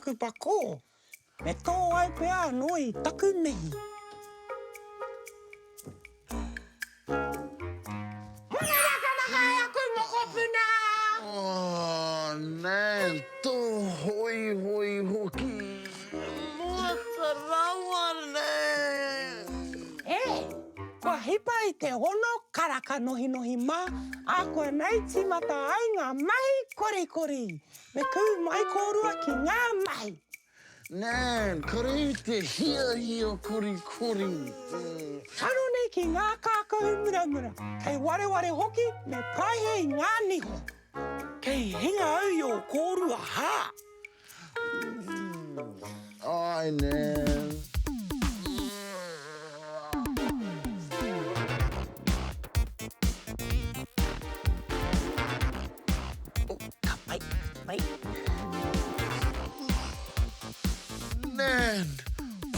taku pakō. Me tō au pea anō i taku mihi. Mōna nakanaka e aku mokopuna! Oh, Nan, tō hoihoi hoki! Moata rawa, Nan! E! Kua hipa i te ono karaka nohinohi mā, ākuanei tīmata ai ngā mahi korikori. Me kū mai kōrua ki ngā mahi. Nan, kore i te hiahia korikori. Taro nei ki ngā kākahu muramura, kei wareware hoki me paehe i ngā niho. Kei hinga au i ō kōrua hā. Āe, Nan. Oh, ka pai, pai. Nan,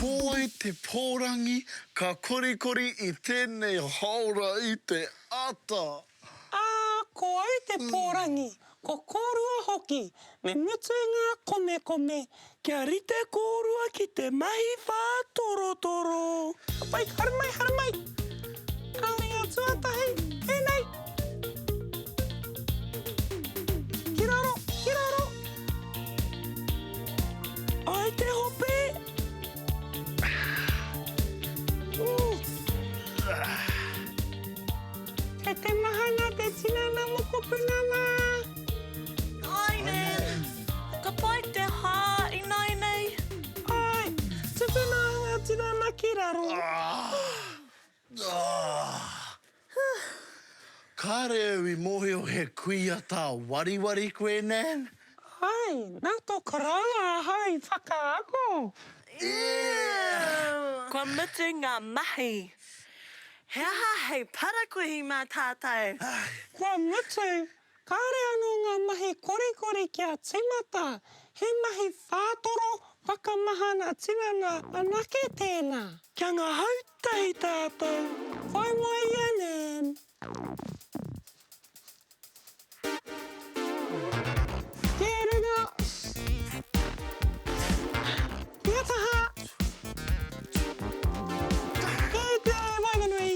ko wai te pōrangi ka korikori i tēnei hāora i te ata? Ā, ko au te pōrangi, ko kōrua hoki, me mutu ngā komekome, kia rite kōrua ki te mahi whātorotoro. Ka pai, haramai, haramai! Ka ringa tuatahi, tēnei! Ki raro, ki raro! Ai te hope! Kei te mahana te tinana mokopuna mā. Ai Nan, ka pai te hā ināianei. Ai, tukuna ngā tinana ki raro. Kāre au i mōhio he kuia tā wariwari koe, Nan. Ai, nā tō koroua ahau i whakaako. Yeah! Kua mutu ngā mahi. He aha hei parakuihi mā tātou? Kua mutu, kāre anō ngā mahi korikori kia tīmata, he mahi whātoro whakamahana tinana anake tēnā. Kia ngahau tahi tātou. Whai mai ia, Nan. Ki runga. Ki a taha. Ki te waenganui.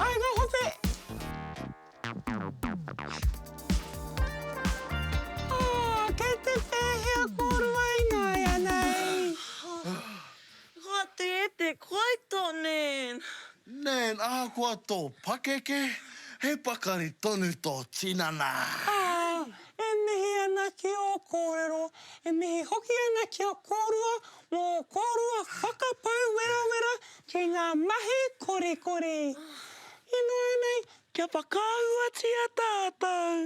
Ai nga hope. Oh, kei te pēhea kōrua ināianei? Kua tē te koito, Nan. Nan, ahakoa tō pakeke, he pakari tonu tō tinana. Ā, e mihi ana ki ō kōrero, e mihi hoki ana ki a kōrua mō ō kōrua whakapau werawera ki ngā mahi korikori. Ināianei, kia whakaahuatia tātou.